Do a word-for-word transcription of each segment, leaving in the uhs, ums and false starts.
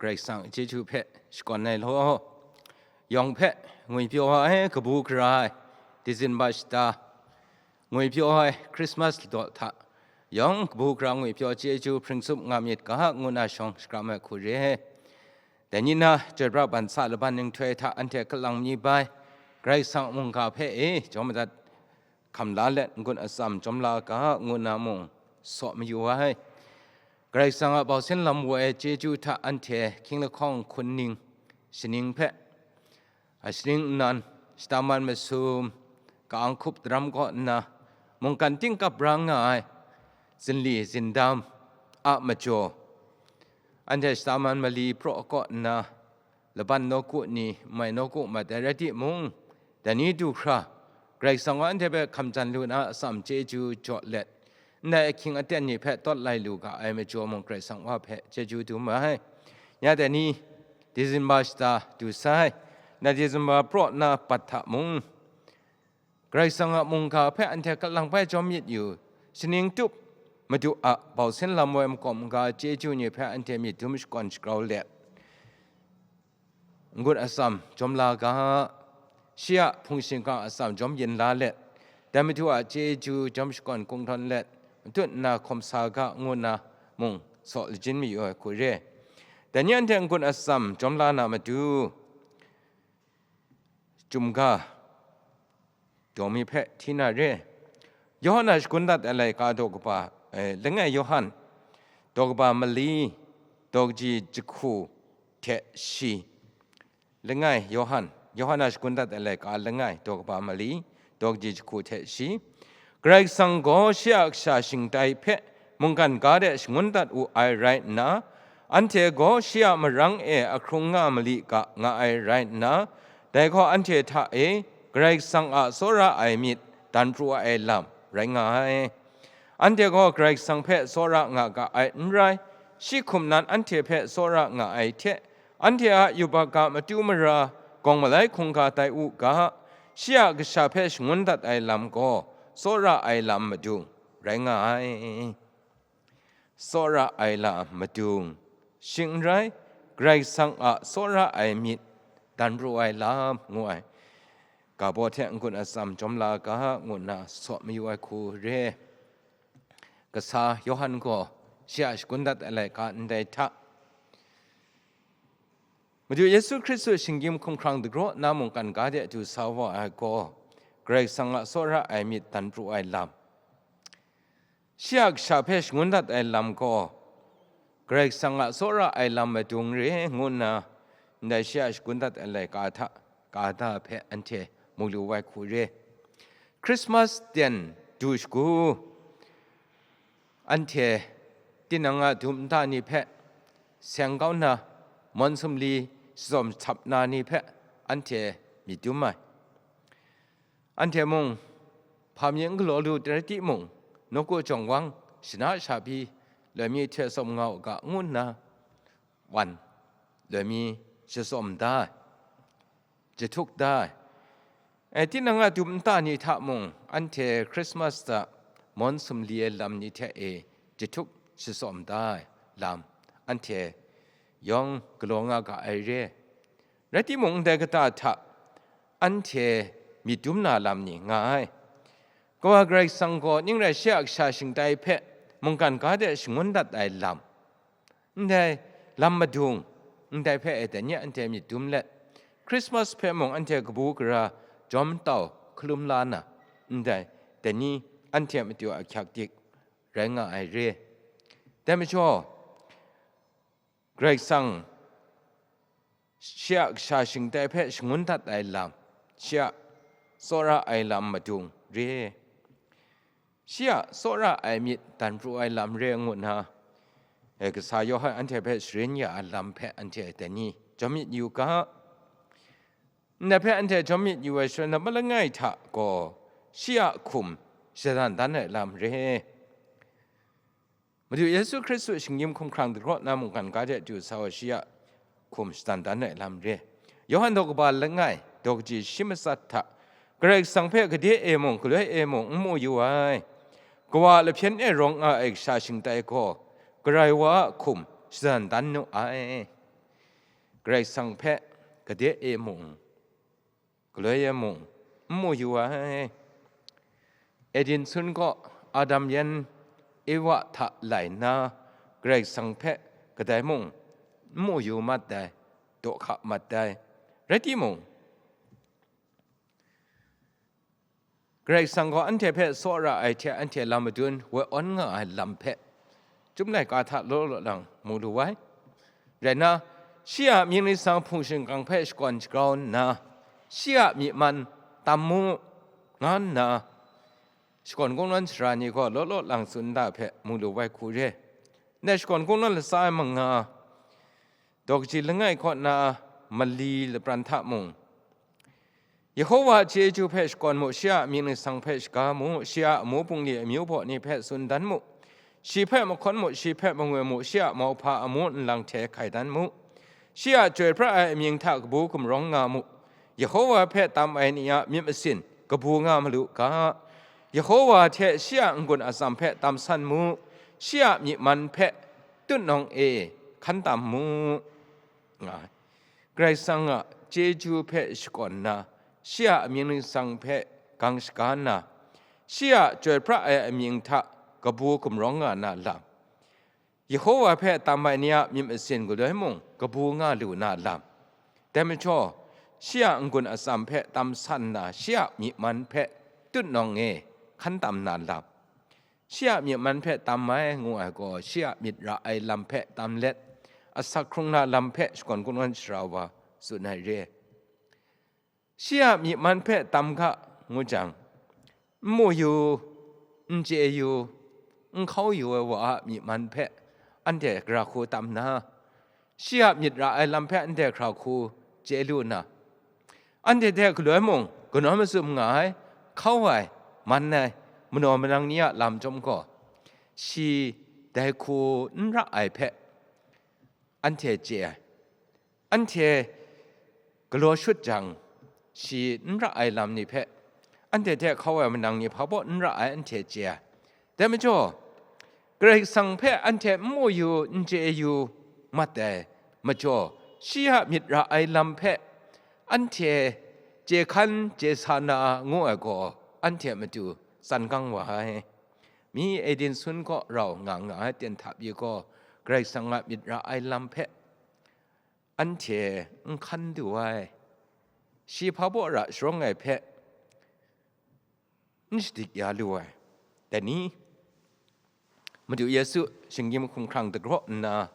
Karai Kasang a chyeju hpe shakawn ai law. Yawng hpe ngwipyaw ai kabu gara ai Disemba shata, ngwipyaw ai Krismas ladaw hta, yawng kabu gara ngwipyaw chyeju hpring tsup nga myit ga, ngu na shawng shakram ai hku re. Dai ni na, chyoi pra ban sa laban nhtoi hta anhte kalang mi bai, Karai Kasang mungga hpe e jawm madat hkam la let n-gun atsam jawm la ga, ngu na mung saw mayu ai. Karai Kasang a bausin lam woi ai chyeju hta anhte hkying lahkawng hkun ning, shaning hpe, a shaning nnan, shadaman masum, ka-ang hkup daram kaw nna, mungkan tingkap ra nga ai, zinli zindam a majaw, anhte shadaman mali praw kaw nna, laban nawku ni, mai nawku mat ai rai timung, dai ni du hkra, Karai Kasang wa anhte hpe hkam jan lu na atsam chyeju jaw let, ndai ahkying aten ni hpe tawt lai lu ga ai majaw mung, Karai Kasang wa hpe chyeju dum ai. Ya dai ni, Disemba shata du sai, na Disemba praw na bat hta mung, Karai Kasang a mungga hpe anhte kalang bai jawm myit yu, shaning tup, Madu a bausin lam woi makawp maga chyeju ni hpe anhte myit dum shakawn shagrau let, n-gun atsam jawm la ga, shi a hpung shingkang atsam jawm yin la let, dai Madu a chyeju jawm shakawn kungdawn let, matut nna hkawm sa ga, ngu nna mung saw lajin mayu ai hku re. Dai ni anhte n-gun atsam jawm la na matu, Chyum ga daw mi hpe hti na re. Yawhan a shagun dat ai laika daw kaba, eh, langai Yawhan, daw kaba mali, daw kaji jahku hte shi. Langai Yawhan, Yawhan a shagun dat ai laika langai, daw kaba mali, daw kaji jahku hte shi. Karai Kasang gaw shi a kasha shingtai hpe mungkan ga de shangun dat wu ai rai nna, anhte gaw shi a marang e a hkrung nga mali ga nga ai rai nna, dai gaw anhte hta e Karai Kasang a tsawra ai myit dan pru ai lam rai nga ai. Anhte gaw Karai Kasang hpe tsawra nga ga ai n rai, shi hkum nan anhte hpe tsawra nga ai hte, anhte a yubak ga matu mara gawng malai hkungga tai u ga, shi a kasha hpe shangun dat ai lam gaw tsawra ai lam madung rai nga ai. Tsawra ai lam madung, shing n rai, Karai Kasang a tsawra ai myit dan pru ai lam, ngu ai ga baw hte n-gun atsam jawm la ga, ngu nna saw mayu ai hku re. Kasa Yawhan gaw shi a shagun dat ai laika ndai hta, Madu Yesu Hkristu shinggyim hkumhkrang dagraw nna mungkan ga de du sa wa ai gaw, Karai Kasang a tsawra ai myit dan pru ai lam, shi a kasha hpe shangun dat ai lam gaw, Karai Kasang a tsawra ai lam madung re, ngu nna ndai shi a shagun dat ai laika hta, ka da hpe anhte mu lu ai hku re. Krismas ten du shagu, anhte tinang a dum nta ni hpe seng kau nna, mawn sumli shatsawm htap na ni hpe anhte myit dum ai. Anhte mung, hpa mi n galaw lu rai timung, nawku jawng wang, shana sha pyi, loi mi hte tsawm nga u ga, ngu nna, wan, loi mi shatsawm da ai, jahtuk da ai. E, tinang a dum nta ni hta mung, anhte Krismas hta mawn sumli ai lam ni hte e jahtuk shatsawm da ai lam, anhte yawng galaw nga ga ai re. Rai timung, ndai kata hta anhte myit dum na lam ni nga ai. Kawa Karai Kasang gaw ning rai shi a kasha shingtai hpe mungkan ga de shangun dat ai lam, ndai lam madung, ndai hpe e dai ni anhte myit dum let, Krismas hpe mung anhte kabu gara jawm tau hkalum la na, ndai dai ni anhte matu a ahkyak dik rai nga ai re. Dai majaw, Karai Kasang shi a kasha shingtai hpe shangun dat ai lam, shi a tsawra ai lam madung re, shi a tsawra ai myit dan pru ai lam re ngu nna, e, kasa Yawhan anhte hpe sharin ya ai lam hpe anhte dai ni jawm myit yu ga. Ndai hpe anhte jawm myit yu ai shaloi na, malangai hta gaw shi a hkum shadan dan ai lam re. Madu Yesu Hkristu shinggyim hkumhkrang dagraw na mungkan ga de du sa wa shi a hkum shadan dan ai lam re. Yawhan daw kaba langai, daw kaji shi matsat hta, Karai Kasang hpe gade e mung, galoi e mung n mu yu ai. Kawa a lahpyen e rawng nga ai kasha shingtai gaw, Karai wa a hkum shadan dan nu ai. Karai Kasang hpe gade e mung, galoi e mung, n mu yu ai. Eden sun kaw Adam yan Ewa hta lai nna, Karai Kasang hpe kadai mung n mu yu mat ai, daw hka mat ai. Rai timung, Karai Kasang gaw anhte hpe tsawra ai hte anhte lam madun woi awn nga ai lam hpe, Chyum laika hta law law lang mu lu ai. Rai nna, shi a mying ningsang hpung shingkang hpe shakawn shagrau nna, shi a myi man tam mu, nga nna, shakawn kungdawn sara ni gaw law law lang tsun da hpe mu lu ai hku re. Ndai shakawn kungdawn latsa ai manga, daw kaji langai kaw na mali lapran hta mung, Yehowa a chyeju hpe shakawn mu, shi a mying ningsang hpe shaga mu, shi a amu bungli amyu baw ni hpe tsun dan mu, shi hpe mahkawn mu, shi hpe mangoi mu, shi a mauhpa amu nlang hte hkai dan mu, shi a chyoi pra ai amying hta kabu gumrawng nga mu, Yehowa hpe tam ai ni a myit masin kabu nga malu ga, Yehowa hte shi a n-gun atsam hpe tam san mu, shi a myi man hpe tutnawng e hkan tam mu, nga ai. Karai Kasang a chyeju hpe shakawn nna, shi a amying ningsang hpe gang shaga nna, shi a chyoi pra ai amying hta kabu gumrawng nga na lam, Yehowa hpe tam ai ni a myit masin galoi mung kabu nga lu na lam, dai majaw, shi a n-gun atsam hpe tam san nna, shi a myi man hpe tutnawng e hkan tam na lam, shi a myi man hpe tam ai ngu ai gaw, shi a myit ra ai lam hpe tam let, asak hkrung na lam hpe shakawn kungdawn sara wa tsun ai re. Shi a myi man hpe tam ga ngu jang, n mu yu, n chye yu, n hkau yu ai wa a myi man hpe anhte gara hku tam nna, shi a myit ra ai lam hpe anhte hkra hku chye lu nna, anhte hte galoi mung kanawn mazum nga ai, hkau ai, man ai, manaw manang ni a lam chyawm gaw, shi dai hku n ra ai hpe anhte chye ai. Anhte galaw shut jang, shi n ra ai lam ni hpe, anhte hte hkau ai manang ni hpa baw n ra ai, anhte chye ai. Dai majaw, Karai Kasang hpe anhte n mu yu, n chye yu mat ai majaw, shi a myit ra ai lam hpe anhte chye hkan chye sa na ngu ai gaw, anhte a matu tsan gang wa ai. Mi Eden sun kaw rau nga nga ai ten hta pyi gaw, Karai Kasang a myit ra ai lam hpe anhte n hkan du ai, shi hpa baw ra sharawng ai hpe n shadik ya lu ai. Dai ni, Madu Yesu shinggyim hkumhkrang dagraw nna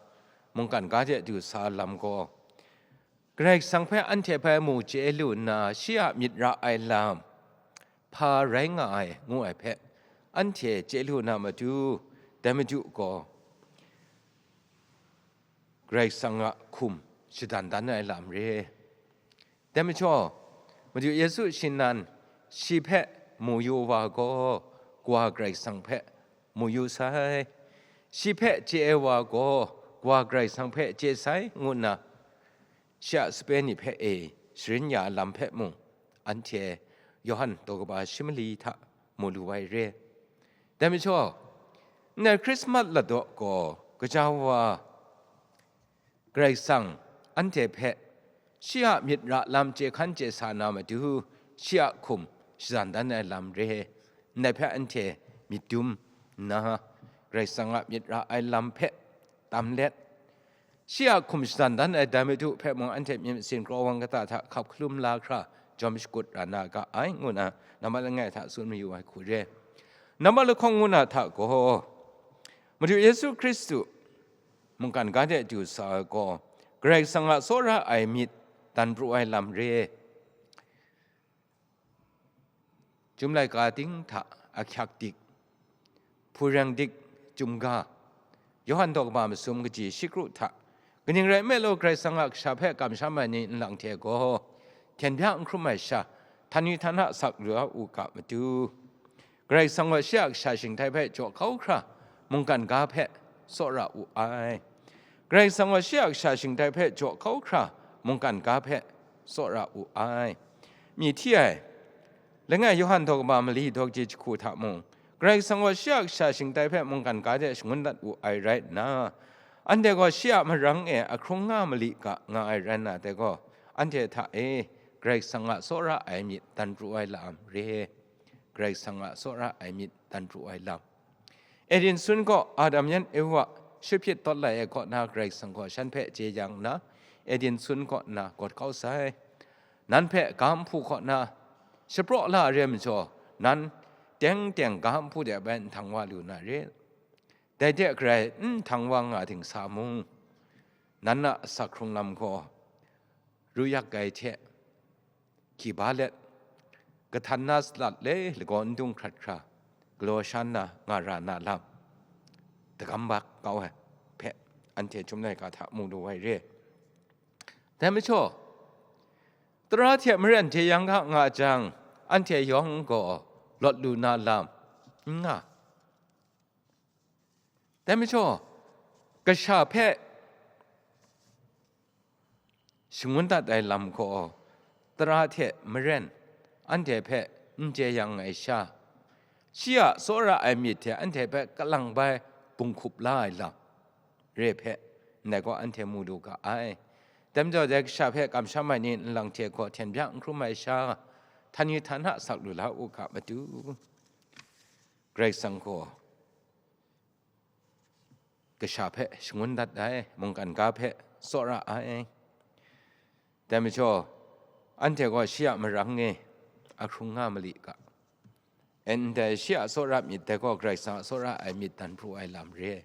mungkan ga de du sa lam gaw, Karai Kasang hpe anhte bai mu chye lu nna, shi a myit ra ai lam hpa rai nga ai, ngu ai hpe anhte chye lu na matu, dai Madu gaw Karai Kasang a hkum shadan dan ai lam re. Dai majaw, Madu Yesu shi nan shi hpe mu yu wa gaw, Kawa Karai Kasang hpe mu yu sai, shi hpe chye ai wa gaw, Kawa Karai Kasang hpe chye sai, ngu nna, shi a sape ni hpe e sharin ya ai lam hpe mung, anhte Yawhan daw kaba shi mali hta mu lu ai re. Dai majaw, ndai Hkrismat ladaw gaw, gaja wa Karai Kasang anhte hpe shi a myit ra lam chye hkan chye sa na matu, shi a hkum shadan dan ai lam re. Ndai hpe anhte myit dum nna, Karai Kasang a myit ra ai lam hpe tam let, shi a hkum shadan dan ai dai Madu hpe mung anhte myit masin kraw wang kata hta hkap hkalum la hkra jawm shakut ra na ga ai, ngu na nambat langai hta tsun mayu ai hku re. Nambat lahkawng ngu na hta gaw, Madu Yesu Hkristu mungkan ga de du sa ai gaw, Karai Kasang a tsawra ai myit dan pru ai lam re. Chyum laika ting hta ahkyak dik, hpureng dik, chyum ga, Yawhan daw kaba masum kaji shi kru hta, kaning rai nme law, Karai Kasang a kasha hpe kamsham ai ni nlang hte gaw, hten bya n hkrum ai sha, htan ni htan na sak lu u ga matu, Karai Kasang gaw shi a kasha shingtai hpe jaw kau hkra, mungkan ga hpe tsawra u ai. Karai Kasang gaw shi a kasha shingtai hpe jaw kau hkra, mungkan ga hpe tsawra u ai. Myi hti ai, langai Yawhan daw kaba mali daw kaji jahku hta mung, Karai Kasang gaw shi a kasha shingtai hpe mungkan ga de shangun dat wu ai rai nna, Anhte gaw shi a marang e ahkrung nga mali ga nga ai rai nna, dai gaw anhte hta e Karai Kasang a tsawra ai myit dan pru ai lam re. Karai Kasang a tsawra ai myit dan pru ai lam. Edin sun gaw Adam yan Ewa shahpyit tawt lai ai kaw na Karai Kasang gaw shan hpe jeyang nna, Edin sun kaw nna gawt kau sai. Nan hpe ga nhpu kaw na shapraw la re majaw, nan teng teng ga nhpu de bai nhtang wa lu na re. Dai de garai n htang wa nga dingsa mung, nan a asak hkrung lam gaw ruyak ai hte hki ba let, kahtan na salat le lagaw n dung hkrat hkra, galaw sha nna nga ra na lam, dagam bak kau ai hpe anhte Chyum laika hta mu lu ai re. Dai majaw, tara hte maren jeyang ga nga jang, anhte yawng gaw lawt lu na lam n nga. Dai majaw, kasha hpe shangun dat ai lam gaw, tara hte maren anhte hpe n jeyang ai sha, shi a tsawra ai myit hte anhte hpe kalang bai bunghkup la ai lam re hpe, ndai gaw anhte mu lu ga ai. Dai majaw, dai kasha hpe kamsham ai ni nlang hte gaw hten bya n hkrum ai sha, htani htana sak lu la u ga matu, Karai Kasang gaw kasha hpe shangun dat ai, mungkan ga hpe tsawra ai. Dai majaw, anhte gaw shi a marang e ahkrung nga mali ga. Ndai shi a tsawra myit dai gaw Karai Kasang a tsawra ai myit dan pru ai lam re.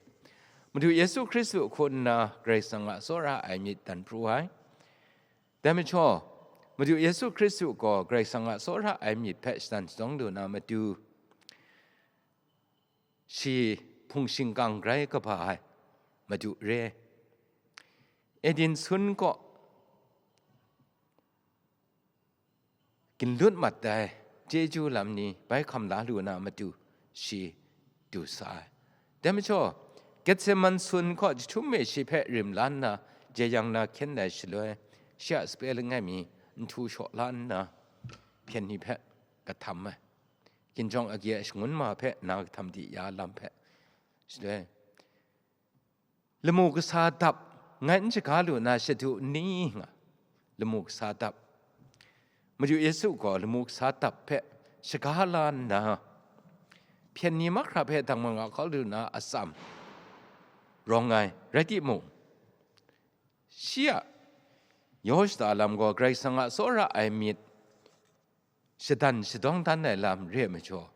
Madu Yesu Hkristu hku nna Karai Kasang a tsawra ai myit dan pru ai. Dai majaw, Madu Yesu Hkristu gaw Karai Kasang a tsawra ai myit hpe shadan shadawng lu na matu, shi hpung shingkang grai kaba ai Madu re. Edin sun kaw ginlut mat ai chyeju lam ni bai hkam la lu na matu, shi du sa ai. Dai majaw, Getseman sun kaw jahtum e shi hpe rim la nna, jeyang na hkyen ai shaloi, shi a sape langai mi nhtu shaw la nna, hpyen ni hpe kahtam ai. Hkinjawng agyi ai shangun ma hpe na kahtam di ya lam hpe, shaloi, lamu kasa dap ngai n shaga lu na shadu n ni nga, lamu kasa dap. Madu Yesu gaw lamu kasa dap hpe shaga la nna, hpyen ni mahkra hpe dang manga kau lu na atsam rawng ai, rai timung, shi a yaw shada lam gaw Karai Kasang a tsawra ai myit shadan shadawng dan ai lam re ai majaw,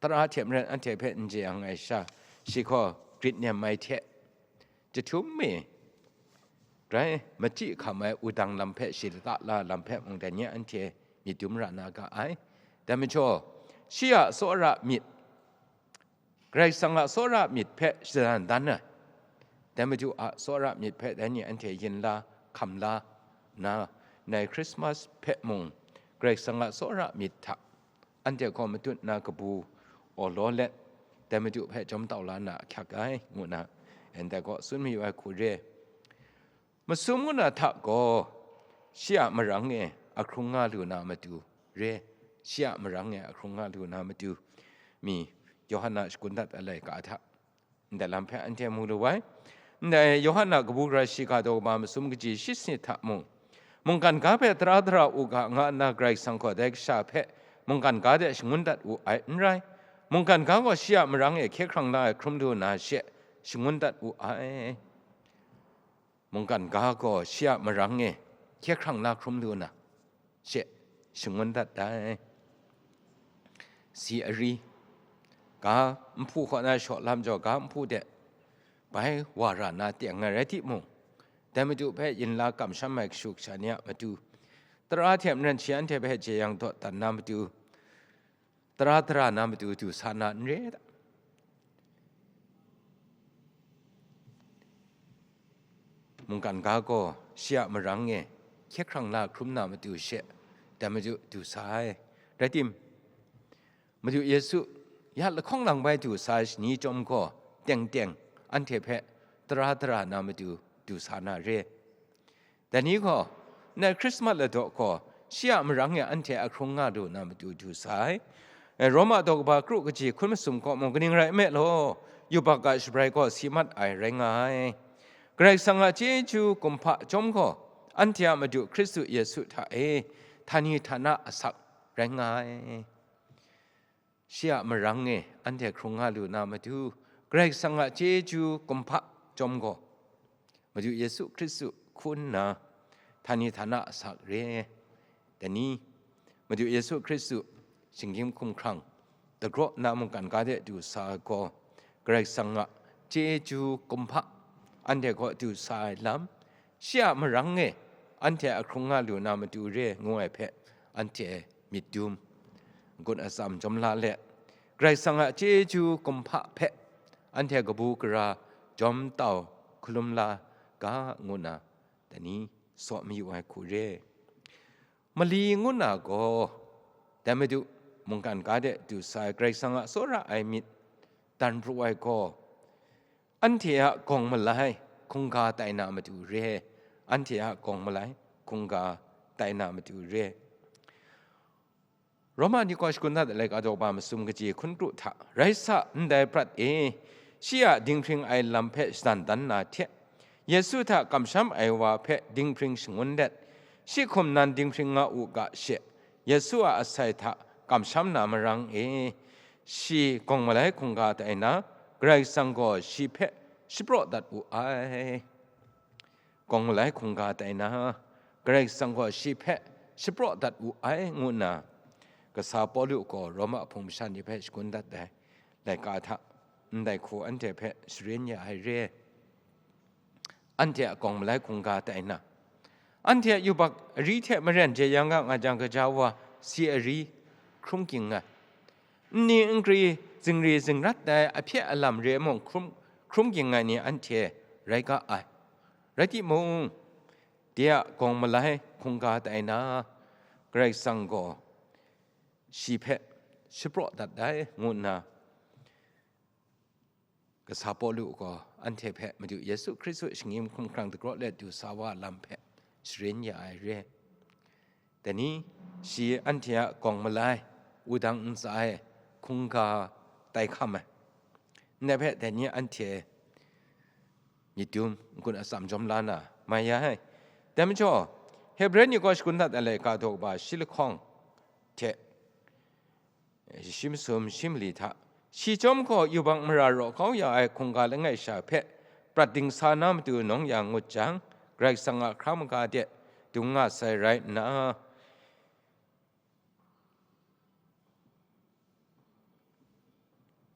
tara hte maren anhte hpe n jeyang ai sha, shi gaw grit nem ai hte, jahtum e grai machyi hkam ai wudang lam hpe shi lata la lam hpe mung dai ni anhte myit dum ra na ga ai. Dai majaw, shi a tsawra myit, Karai Kasang a tsawra myit hpe shadan dan ai. Dai Madu a tsawra myit hpe dai ni anhte yin la, hkam la nna, ndai Krismas hpe mung Karai Kasang a tsawra myit hta anhte gaw matut na kabu awlaw let, dai Madu hpe jawm tau la na ahkyak ai, ngu na ndai gaw tsun mayu ai hku re. Masum ngu na hta gaw, shi a marang e ahkrung nga lu na matu re, shi a marang e ahkrung nga lu na matu mi, Yawhan a shakun dat ai laika hta, ndai lam hpe anhte mu lu ai. Ndai Yawhan a kabu gara shiga daw kaba masum kaji shi sanit hta mung, mungkan ga hpe tara dara u ga nga nna Karai Kasang gaw dai kasha hpe mungkan ga de shangun dat wu ai n rai. Mungkan ga gaw shi a marang e hkye hkrang la ai hkrum lu na she shangun dat wu ai. Mungkan ga gaw shi a marang e hkye hkrang la hkrum lu na she shangun dat ai. Si ari, ga nhpu hkaw na shaw lam jaw, ga nhpu de bai wa ra na teng ai rai timung, dai Madu hpe yin la kamsham ai kashu kasha ni a matu, tara hte maren shi anhte hpe jeyang dawdan na matu, tara dara na matu du sa na n re ai ta? Mungkan ga gaw shi a marang e hkye hkrang la hkrum na matu she, dai Madu du sa ai. Rai tim, Madu Yesu ya lahkawng lang bai du sa ai shani chyawm gaw, teng teng anhte hpe tara dara na matu du sa na re. Dai ni gaw, ndai Krismas ladaw gaw shi a marang e anhte ahkrung nga lu na matu du sa ai. E, Roma daw kaba kru kaji hkun masum kaw mung kaning rai nme law, yubak a shabrai gaw si mat ai rai nga ai. Karai Kasang a chyeju kumhpa chyawm gaw, anhte a Madu Hkristu Yesu hta e htani htana asak rai nga ai. Shi a marang e anhte hkrung nga lu na matu, Karai Kasang a chyeju kumhpa chyawm gaw, Madu Yesu Hkristu hku nna htani htana asak re. Dai ni, Madu Yesu Hkristu shinggyim hkumhkrang dagraw nna mungkan ga de du sa ai gaw, Karai Kasang a chyeju kumhpa anhte kaw du sa ai lam, shi a marang e anhte a hkrung nga lu na matu re ngu ai hpe, anhte myit dum, n-gun atsam jawm la let, Karai Kasang a chyeju kumhpa hpe anhte kabu gara jawm tau hkalum la ga ngu na, dai ni, saw mayu ai hku re. Mali ngu na gaw, dai Madu mungkan ga de du sa ai Karai Kasang a tsawra ai myit dan pru ai gaw, anhte a gawng malai hkungga tai na matu re, anhte a gawng malai hkungga tai na matu re. Roma ni kaw shakun dat ai laika daw ba masum kaji hkun kru hta, rai sa, ndai prat e, shi a dinghpring ai lam hpe shadan dan na hte, Yesu hta kamsham ai wa hpe dinghpring shangun let, shi hkum nan dinghpring nga u ga she, Yesu a asai hta kamsham na marang e, shi gawng malai hkungga tai na, Karai Kasang gaw shi hpe shapraw dat wu ai. Gawng malai hkungga tai na, Karai Kasang gaw shi hpe shapraw dat wu ai, ngu nna, kasa Pawlu gaw Roma hpung masha ni hpe shakun dat ai laika hta ndai hku anhte hpe sharin ya ai re. Anhte a gawng malai hkungga tai na, anhte a yubak ari hte maren jeyang nga nga jang, gaja wa si ari hkrum ging nga, nni nkri zingri zingrat ai ahpye alam re mung hkrum, hkrum ging ai ni anhte rai ga ai. Rai timung, de a gawng malai hkungga tai na, Karai Kasang gaw shi hpe shapraw dat ai, ngu nna, kasa Pawlu gaw anhte hpe Madu Yesu Hkristu shinggyim hkumhkrang dagraw let du sa wa lam hpe sharin ya ai re. Dai ni, shi anhte a gawng malai, wudang ntsa e hkungga tai hkam ai. Ndai hpe dai ni anhte myit dum, n-gun atsam jawm la na mai ya ai. Dai majaw, Hebre ni kaw shakun dat ai laika daw ba shi lahkawng hte shi masum shi mali hta, shi chyawm gaw yubak mara raw kau ya ai hkungga langai sha hpe prat dingsa na matu nawng ya ngut jang, Karai Kasang a hkra maga de dung nga sai rai nna,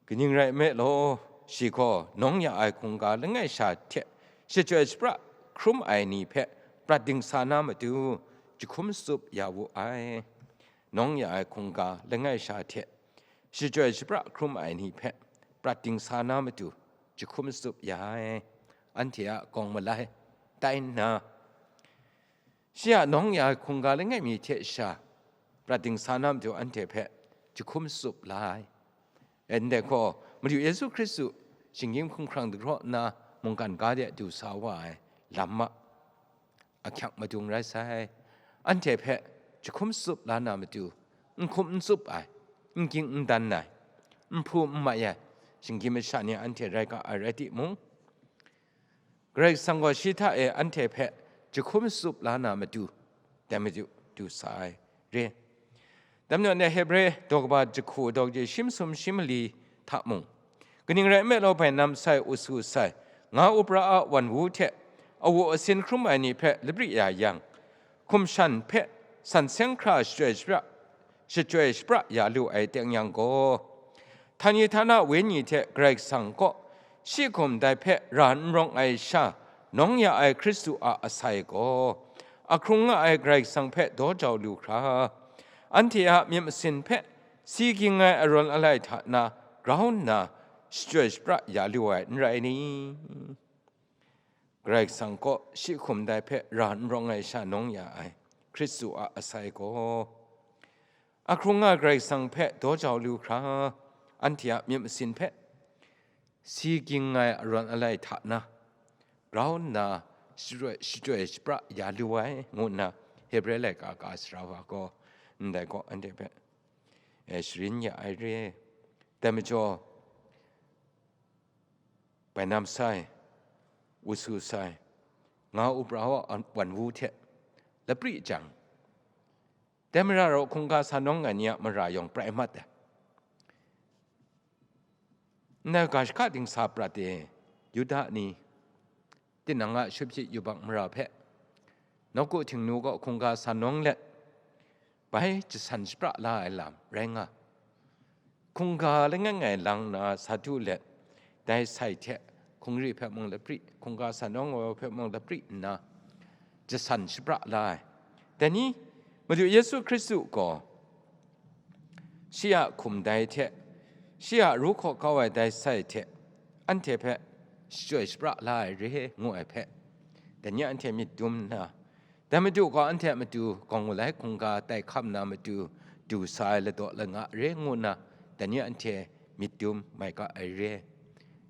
kaning rai nme law, shi gaw nawng ya ai hkungga langai sha hte shachyoi shapra hkrum ai ni hpe prat dingsa na matu jahkum tsup ya wu ai. Nawng ya ai hkungga langai sha hte shachyoi shapra hkrum ai ni hpe prat dingsa na matu jahkum tsup ya ai. Anhte a gawng malai tai nna, shi a nawng ya ai hkungga langai mi hte sha prat dingsa na matu anhte hpe jahkum tsup la ai. Ndai gaw, Madu Yesu Hkristu shinggyim hkumhkrang dagraw nna mungkan ga de du sa wa ai lam a ahkyak madung rai sai. Anhte hpe jahkum tsup la na matu, n hkum n tsup ai, n ging n dan ai, n hpu n mai ai shinggyim masha ni anhte rai ga ai rai timung, Karai Kasang gaw shi hta e anhte hpe jahkum tsup la na matu, dai matu du sa ai re. Dai majaw, Hebre daw kaba jahku daw je shi masum shi mali hta mung, kaning rai nme law, bai nam sai, usu sai, nga upra a wan wu hte awu asin hkrum ai ni hpe labri ya yang, hkum shan hpe san seng hkra shachyoi shapra, shachyoi shapra ya lu ai teng yang gaw, htani htana wenyi hte Karai Kasang kaw shi hkum dai hpe ra n rawng ai sha, nawng ya ai Hkristu a asai gaw, a hkrung nga ai Karai Kasang hpe daw jau lu hkra, anhte a myit masin hpe si ging ai arawn alai hta na grau nna shachyoi shapra ya lu ai n rai ni? Karai Kasang kaw shi hkum dai hpe ra n rawng ai sha nawng ya ai Hkristu a asai gaw, a hkrung nga Karai Kasang hpe daw jau lu hkra, anhte a myit masin hpe si ging ai arawn alai hta na grau nna shachyoi, shachyoi shapra ya lu ai, ngu nna Hebre laika ka sara wa gaw ndai gaw anhte hpe, e, sharin ya ai re. Dai majaw, bai nam sai, wusu sai, nga u pra wa wan wu hte lapri jang, dai mara rau hkungga sa nawng ai ni a mara yawng prai mat ai. Ndai ga shaka dingsa prat e, Yuda ni, tinang a shupshik yubak mara hpe, nawku Htingnu kaw hkungga sa nawng let, bai jasan shapra la ai lam rai nga. Hkungga langai ngai lang na sa du let, dai sai hte hkungri hpe mung lapri, hkungga sa nawng ai hpe mung lapri nna, jasan shapra la ai. Dai ni, Madu Yesu Hkristu gaw shi a hkum dai hte, shi a ru hkaw kau ai dai sai hte, anhte hpe shachyoi shapra la ai re ngu ai hpe, dai ni anhte myit dum nna, dai Madu gaw anhte a matu gawng malai hkungga tai hkam na matu du sa ai ladaw langa re ngu nna, dai ni anhte myit dum mai ga ai re.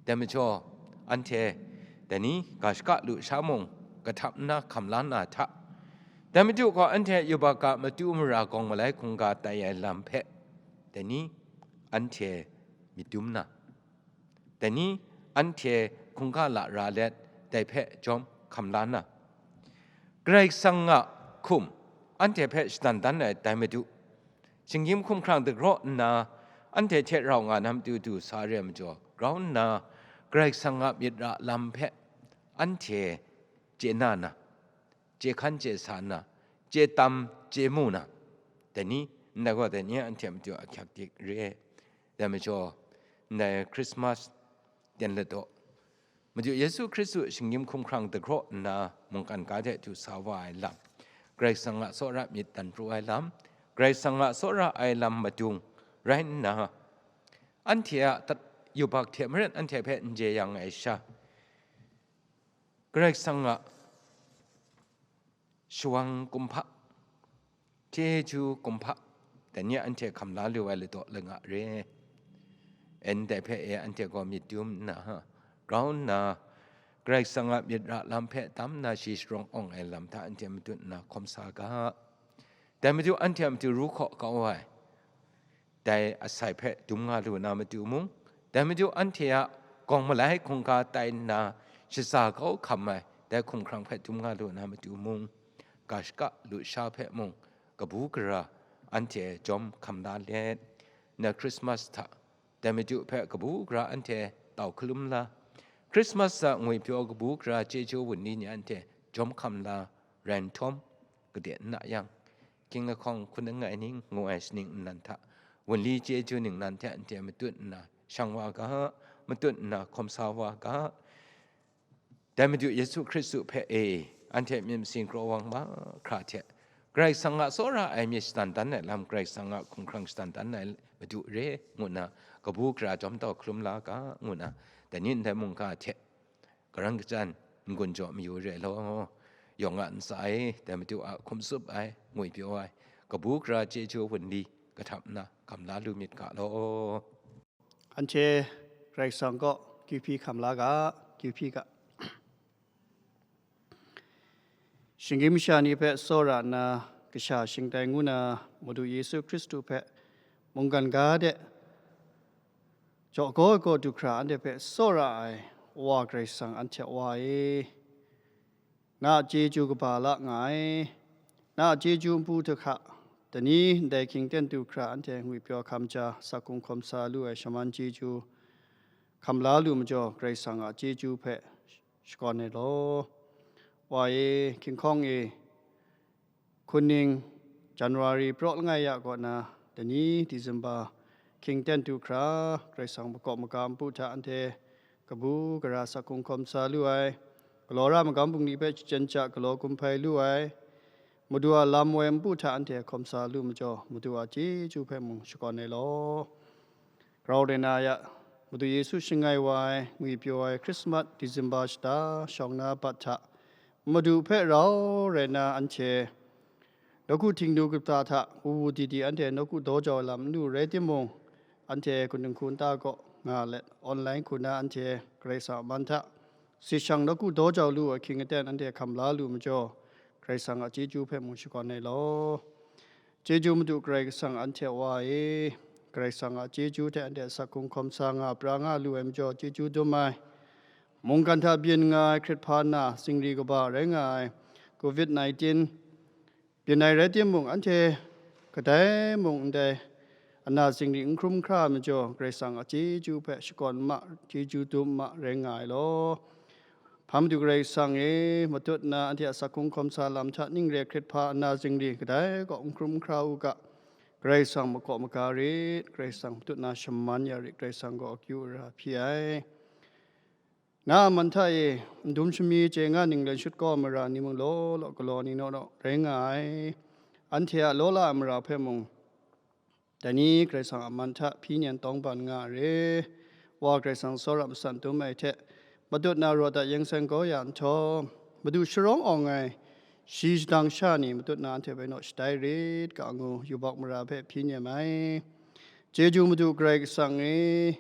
Dai majaw, anhte dai ni ga shaka lusha mung kahtap nna hkam la na hta, dai Madu gaw anhte yubak a matu mara gawng malai hkungga tai ai lam hpe, dai ni anhte myit dum na, dai ni anhte hkungga lara let, dai hpe jawm hkam la na, Karai Kasang a hkum anhte hpe shadan dan ai dai Madu, shinggyim hkumhkrang dagraw nna, anhte hte rau nga na matu du sa re ai majaw, grau nna Karai Kasang a myit ra lam hpe anhte chye na na, chye hkan chye sa nna, chye tam chye mu na, dai ni, ndai gaw dai ni anhte a matu a ahkyak dik re ai. Dai majaw, ndai Christmas ten ladaw, Madu Yesu Hkristu shinggyim hkumhkrang dagraw nna mungkan ga de du sa wa ai lam, Karai Kasang a tsawra myit dan pru ai lam, Karai Kasang a tsawra ai lam madung rai nna, anhte a tat-, yubak hte maren anhte hpe n jeyang ai sha, Karai Kasang a shawang kumhpa, chyeju kumhpa, dai ni anhte hkam la lu ai ladaw langa re. Ndai hpe e anhte gaw myit dum nna, grau nna, Karai Kasang a myit ra lam hpe tam nna shi sharawng awng ai lam hta anhte matut nna hkawm sa ga. Dai Madu anhte a matu ru hkaw kau ai, dai asai hpe dum nga lu na matu mung, dai Madu anhte a gawng malai hkungga tai nna shaza kau hkam ai dai hkumhkrang hpe dum nga lu na matu mung, ga shaka lusha hpe mung kabu gara anhte jawm hkam la let, na Christmas hta, dai Madu hpe kabu gara anhte tau hkalum la, Christmas a ngwipyaw kabu gara chyeju wunli ni anhte jawm hkam la rai nhtawm, kade n na yang, King lahkawng hkun langai ning ngu ai shaning nnan hta, wunli chyeju ningnan hte anhte matut nna shang wa ga, matut nna hkawm sa wa ga. Dai Madu Yesu Hkristu hpe e, anhte myit masin kraw wang mahkra hte, Karai Kasang a tsawra ai myit shadan dan ai lam, Karai Kasang a hkumhkrang shadan dan ai Madu re, ngu nna kabu gara jawm tau hkalum la ga, ngu nna, dai ni ndai mungga hte, karan kachyan n-gun jaw mayu re law, yawng a ntsa e, dai Madu a hkum tsup ai, ngwipyaw ai, kabu gara chyeju wunli kahtap nna hkam la lu myit ga law. Anhte Karai Kasang kaw kyu hpyi hkam la ga, kyu hpyi ga. Shinggyim masha ni hpe tsawra nna, kasha shingtai ngu na Madu Yesu Hkristu hpe mungkan ga de jaw gaw gaw du hkra anhte hpe tsawra ai Wa Karai Kasang anhte a Wa e, na a chyeju kaba la nga ai. Na a chyeju npu hta hkra, dai ni ndai hkying ten du hkra anhte ngwipyaw hkam ja, sakung hkawm sa lu ai shaman chyeju hkam la lu majaw, Karai Kasang a chyeju hpe shakawn ai law. Wa e, hkying hkawng e, hkuning January praw langai ya kaw na, dai ni December hkying ten du hkra, Karai Kasang makawp maga npu hta anhte kabu gara sakung hkawm sa lu ai, galaw ra magam bungli hpe shachyen sha galaw gumhpai lu ai, Madu a lam woi npu hta anhte hkawm sa lu majaw, Madu a chyeju hpe mung shakawn ai law. Grau rai na ya, Madu Yesu shangai wa ai, ngwipyaw ai Christmas, December shata shawng na bat hta, Madu hpe rau rai na anhte nawku htingnu kata hta, wu wu di di anhte nawku daw jau ai lam n lu rai timung, anhte hkuning hku nta kaw nga let, online hku na anhte Karai Kasang a man hta, si shang nawku daw jau lu ai hkying aten anhte hkam la lu majaw, Karai Kasang a chyeju hpe mung shakawn ai law. Chyeju Madu Karai Kasang anhte a Wa e, Karai Kasang a chyeju hte anhte asak hkrung hkawm sa nga pra nga lu ai majaw chyeju dum ai. Mungkan hta byin nga ai hkrit hpa na zingri kaba rai nga ai covid nineteen byin ai rai timung, anhte kadai mung ndai ana zingri n hkrum hkra ai majaw, Karai Kasang a chyeju hpe shakawn ma, chyeju dum ma rai nga ai law. Hpa Madu Karai Kasang e, matut na anhte a sak hkrung hkawm sa lam hta ning re hkrit hpa ana zingri kadai kaw n hkrum hkra u ga, Karai Kasang makaw maga rit, Karai Kasang matut na shaman ya rit, Karai Kasang gaw akyu ara hpyi ai. Na a man hta e, n dum shami chye nga ninglen shut kau ai mara ni mung law law, galaw ni naw naw rai nga ai. Anhte a law la ai mara hpe mung, dai ni Karai Kasang a man hta hpyi nen tawng ban nga ai re. Wa Karai Kasang tsawra masan dum ai hte, matut na rawt a yeng seng kau ya nhtawm, Madu sharawng awng ai shi shadang sha ni matut na anhte hpe naw shatai rit ga ngu, yubak mara hpe hpyi nem ai. Chyeju Madu Karai Kasang e,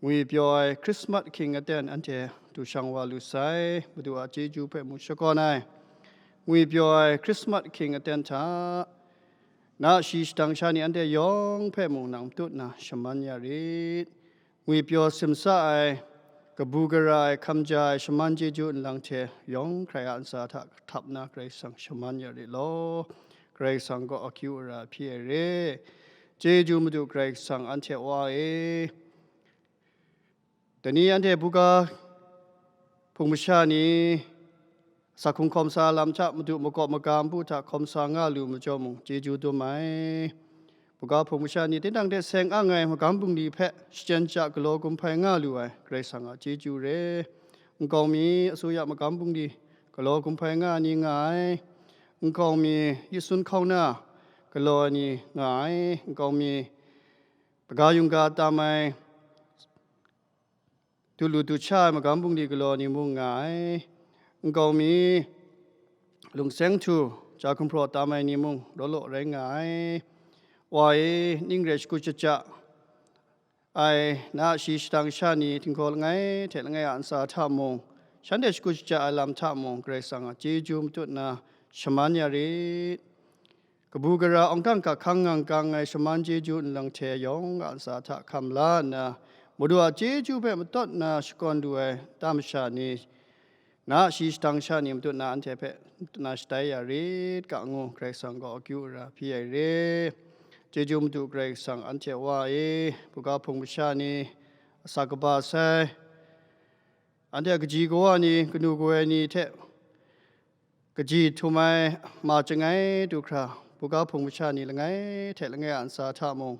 ngwi pyaw ai Krismas hking aten anhte du shang wa lu sai, Madu a chyeju hpe mung shakawn ai. Ngwi pyaw ai Krismas hking aten hta, na shi shadang sha ni anhte yawng hpe mung nang matut na shaman ya rit. Ngwi pyaw simsa ai, kabu gara ai, hkam ja ai, shaman chyeju nlang hte yawng hkrai a ntsa hta kahtap na Karai Kasang shaman ya rit law. Karai Kasang gaw akyu ara hpyi ai re. Chyeju Madu Karai Kasang anhte Wa e. Dai ni anhte buga hpung masha ni, sak hkrung hkawm sa lam hta Madu makaw maga npu hta hkawm sa nga lu majaw mung, chyeju dum ai. Buga hpung masha ni tinang hte seng ang ai magam bungli hpe shachyen sha galaw gumhpai nga lu ai Karai Kasang a chyeju re. Nkau mi, asuya magam bungli galaw gumhpai nga ai ni nga ai. Nkau mi, yi sun hkauna galaw ai ni nga ai. Nkau mi, kaga yungga tam ai, du lu du sha ai magam bungli galaw ni mung nga ai. Nkau mi, lungseng htu, ja hkumhpraw tam ai ni mung law law rai nga ai. Wa e, ning re shakut shaja ai, na a shi shadang sha ni htinghkaw langai hte langai a ntsa hta mung, shanhte shakut shaja ai lam hta mung, Karai Kasang a chyeju matut na shaman ya rit. Kabu gara awng hkang hkang ngang kang ai shaman chyeju nlang hte yawng a ntsa hta hkam la nna, Madu a chyeju hpe matawt na shakawn lu ai ta masha ni, na a shi shadang sha ni matut na anhte hpe matut na shatai ya rit ga ngu, Karai Kasang gaw akyu ara hpyi ai re. Chyeju Madu Karai Kasang anhte Wa e, buga hpung masha ni, asak kaba sai, anhte a kaji kawa ni, kanu kawe ni hte kaji htum ai ma chyangai du hkra, buga hpung masha ni langai hte langai a ntsa hta mung,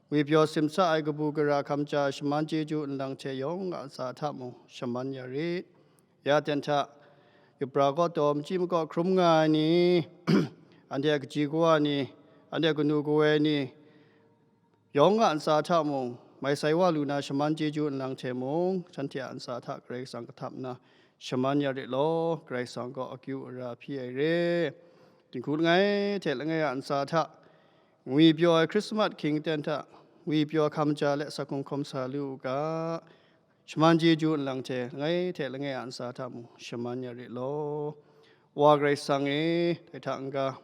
ngwi pyaw simsa ai kabu gara hkam ja ai shaman chyeju nlang hte yawng a ntsa hta mung, shaman ya rit. Ya ten hta, yubra kaw taw, machyi makaw hkrum nga ai ni, anhte a kaji kawa ni, anhte a kanu kawe ni, yawng a ntsa hta mung, mai sai wa lu na shaman chyeju nlang hte mung, shanhte a ntsa hta Karai Kasang kahtap nna shaman ya rit law, Karai Kasang gaw akyu ara hpyi ai re. Dinghku langai hte langai a ntsa hta, ngwi pyaw ai Krismas hking ten hta, ngwi pyaw hkam ja let sak hkrung hkawm sa lu u ga, shaman chyeju nlang hte langai hte langai a ntsa hta mung shaman ya rit law. Wa Karai Kasang e, dai hta n-ga,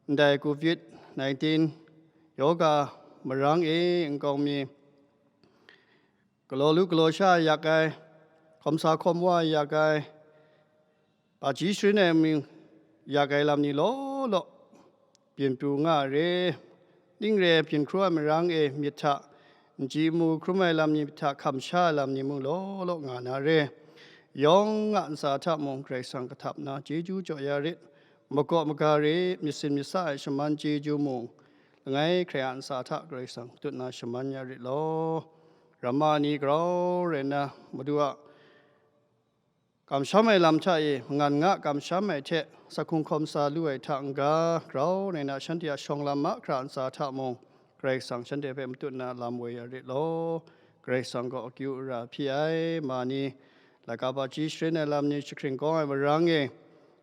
ndai covid nineteen yawga marang e nkau mi, galaw lu galaw sha yak ai, hkawm sa hkawm wa yak ai, hpaji sharin ai mi yak ai lam ni law law, byin pru nga ai re. Ning re byin hkru ai marang e myit hta, nji mu hkrum ai lam ni hta hkam sha ai lam ni mung law law nga na re. Yawng a ntsa hta mung Karai Kasang kahtap nna chyeju jaw ya rit, makaw maga re, myit sin myit sa ai shaman chyeju mung, langai hkrai a ntsa hta Karai Kasang katut na shaman ya rit law. Ramma ni grau rai nna, Madu a kamsham ai lam hta e mangan nga kamsham ai hte, sak hkrung hkawm sa lu ai hta n-ga, grau rai na shanhte a shawng lam mahkra ntsa hta mung, Karai Kasang shanhte hpe matut na lam woi ya rit law. Karai Kasang gaw akyu ara hpyi ai. Ma ni, laika hpaji sharin ai lam ni jahkring kawng ai marang e,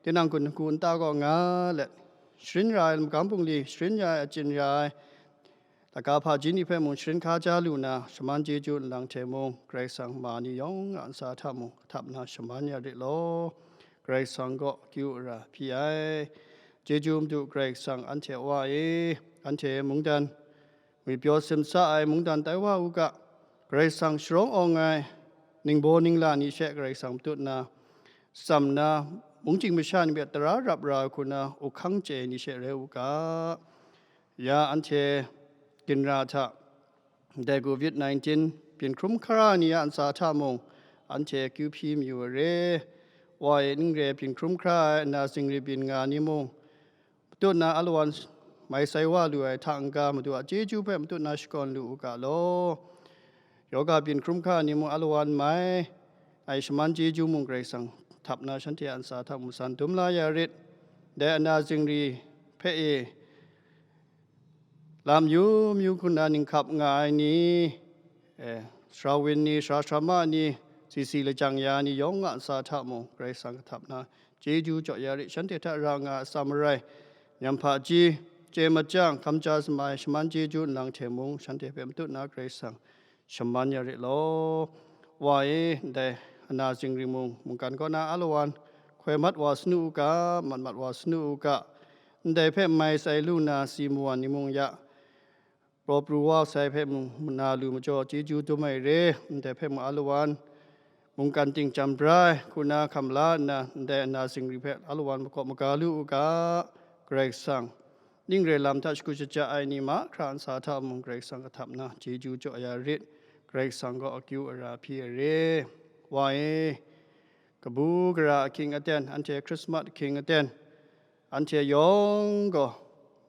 tinang kun hku nta kaw nga let, sharin ra ai magam bungli, sharin ya ai, achyin ya ai, laika hpaji ni hpe mung sharin hkaja lu na, shaman chyeju nlang hte mung, Karai Kasang ma ni yawng a ntsa hta mung kahtap na shaman ya rit law. Karai Kasang gaw akyu ara hpyi ai. Chyeju Madu Karai Kasang, anhte a Wa e, anhte mungdan ngwi pyaw simsa ai mungdan tai wa u ga, Karai Kasang sharawng awng ai, ningbaw ningla ni she Karai Kasang matut na, tsam na, mungchying masha ni hpe tara rap ra ai hku na, uhkang chye ai ni she rai u ga. Ya anhte ginra hta, dai covid nineteen byin hkrum hkra ni a ntsa hta mung, anhte akyu hpyi mayu ai re. Wa e ning re byin hkrum hkra ai ana zingri byin nga ni mung, matut na alawan mai sai wa lu ai hta n-ga, Madu a chyeju hpe matut na shakawn lu u ga law. Yoga byin hkrum hkra ni mung alawan mai ai shaman chyeju mung Karai Kasang htap na shanhte a ntsa hta mung san dum la ya rit. Dai ana zingri hpe e lam yu myu hku na ninghkap nga ai ni, eh, sara wun ni, sara sarama ni, sisi lajang ya ni yawng a ntsa hta mung Karai Kasang kahtap na chyeju jaw ya rit, shanhte hta ra nga ai atsam arai, nyam hpaji, chye machyang, hkamja samai, shaman chyeju nlang hte mung shanhte hpe matut na Karai Kasang shaman ya rit law. Wa e, ndai ana zingri mung, mungkan kaw na alawan, hkoi mat wa sanu u ga, mat mat wa sanu u ga, ndai hpe mai sai lu na si mawan ni mung ya, raw pru wa sai hpe mung, na lu majaw chyeju dum ai re, ndai hpe mung alawan, mungkan ting chyam bra ai, hku na hkam la nna, ndai ana zingri hpe alawan makawp maga lu u ga, Karai Kasang. Ning re lam hta shagu shaja ai ni mahkra ntsa hta mung Karai Kasang kahtap na, chyeju jaw ya rit, Karai Kasang gaw akyu ara hpyi ai re. Wa e, kabu gara ahkying aten, anhte Krismas ahkying aten, anhte yawng gaw,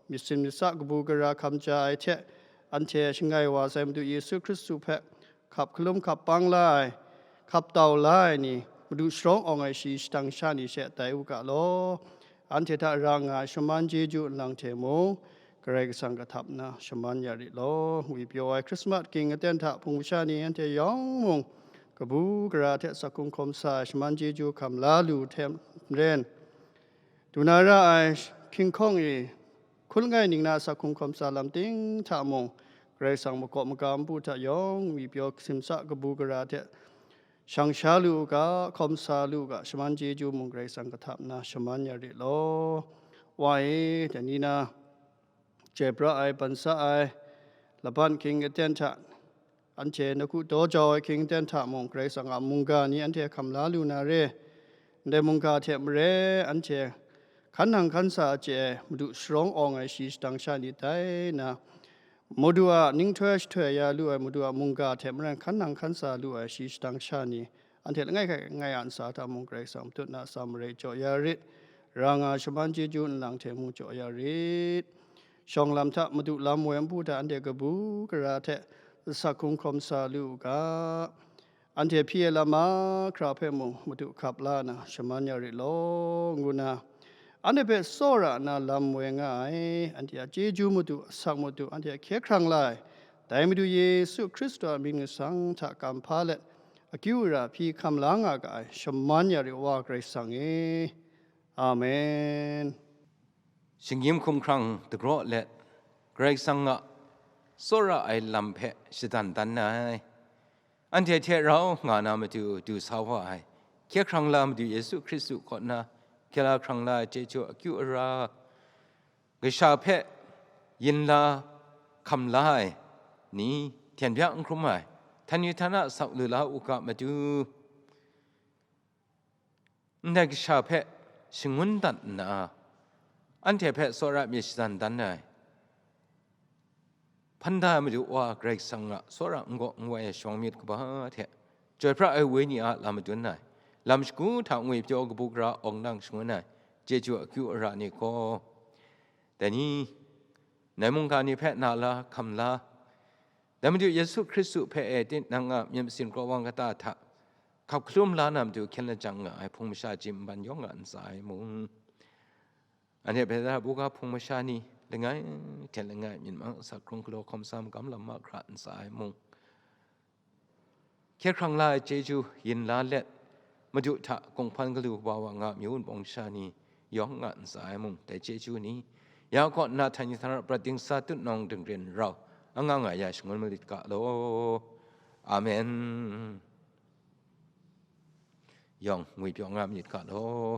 myit sin myit sa kabu gara hkam ja ai hte, anhte shangai wa sai Madu Yesu Hkristu hpe hkap hkalum hkap pang la ai, hkap tau la ai ni, Madu sharawng awng ai shi shadang sha ni she tai u ga law. Anhte hta ra nga ai shaman chyeju nlang hte mung, Karai Kasang kahtap na shaman ya rit law. Ngwi pyaw ai Krismas ahkying aten hta hpung masha ni anhte yawng mung, kabu gara hte sak hkrung hkawm sa ai shaman chyeju hkam la lu hte maren, du na ra ai hkying hkawng e hkun langai ning na sak hkrung hkawm sa lam ting hta mung, Karai Kasang makawp maga npu hta yawng ngwi pyaw simsa kabu gara hte shang sha lu u ga, hkawm sa lu u ga, shaman chyeju mung Karai Kasang kahtap na shaman ya rit law. Wa e, dai ni na, chyoi pra ai, ban sa ai, laban ahkying aten hta, anhte nawku daw jau ai ahkying aten hta mung, Karai Kasang a mungga ni anhte hkam la lu na re. Ndai mungga hte maren, anhte hkan nang hkan sa a chye ai, Madu sharawng awng ai shi shadang sha ni tai na, Madu a ninghtoi shahtoi ya lu ai, Madu a mungga hte maren hkan nang hkan sa lu ai shi shadang sha ni, anhte langai kai langai a ntsa hta mung Karai Kasang matut na atsam marai jaw ya rit, ra nga shaman chyeju nlang hte mung jaw ya rit. Shawng lam hta Madu lam woi npu hta anhte kabu gara hte sak hkrung hkawm sa lu u ga, anhte hpyi ai lam mahkra hpe mung Madu hkap la na shaman ya rit law, ngu na, anhte hpe tsawra nna lam woi nga ai, anhte a chyeju Madu, asak Madu, anhte a hkye hkrang la ai, dai Madu Yesu Hkristu a mying masang hta kam hpa let, akyu ara hpyi hkam la nga ga ai, shaman ya rit wa Karai Kasang e. Amen. Shinggyim hkumhkrang dagraw let, Karai Kasang a tsawra ai lam hpe shadan dan ai. Anhte hte rau nga na matu du sa wa ai, hkye hkrang la Madu Yesu Hkristu kaw na hkye la hkrang la ai chyeju akyu ara, kasha hpe yin la hkam la ai ni, hten bya n hkrum ai, htan yu htan a sak lu la u ga matu, ndai kasha hpe shangun dat nna, anhte hpe tsawra myit shadan dan ai. Hpan da ai Madu Wa Karai Kasang a tsawra n-gaw n-wai ai shawng myit kaba hte, chyoi pra ai Wenyi a lam madun ai, lam shagu hta ngwi pyaw kabu gara awng nang shangun ai, chyeju akyu ara ni gaw, dai ni, ndai mungga ni hpe na la, hkam la, dai Madu Yesu Hkristu hpe e tinang a myit masin kraw wang kata hta hkap hkalum la na matu hkyen lajang nga ai hpung masha ji nban yawng a ntsa e mung, anhte hpe da buga hpung masha ni langai hte langai myit mang sak hkrung galaw hkawm sa magam lam mahkra ntsa e mung, hkye hkrang la ai chyeju yin la let, Madu hta kunghpan galu kaba wa nga myu nbawng sha ni yawng nga ntsa e mung, dai chyeju ni ya kaw nna htan yu htan ra prat dingsa tutnawng dingrin rau anga nga ya shangun malit ga law. Amen. Yawng ngwi pyaw nga myit ga law.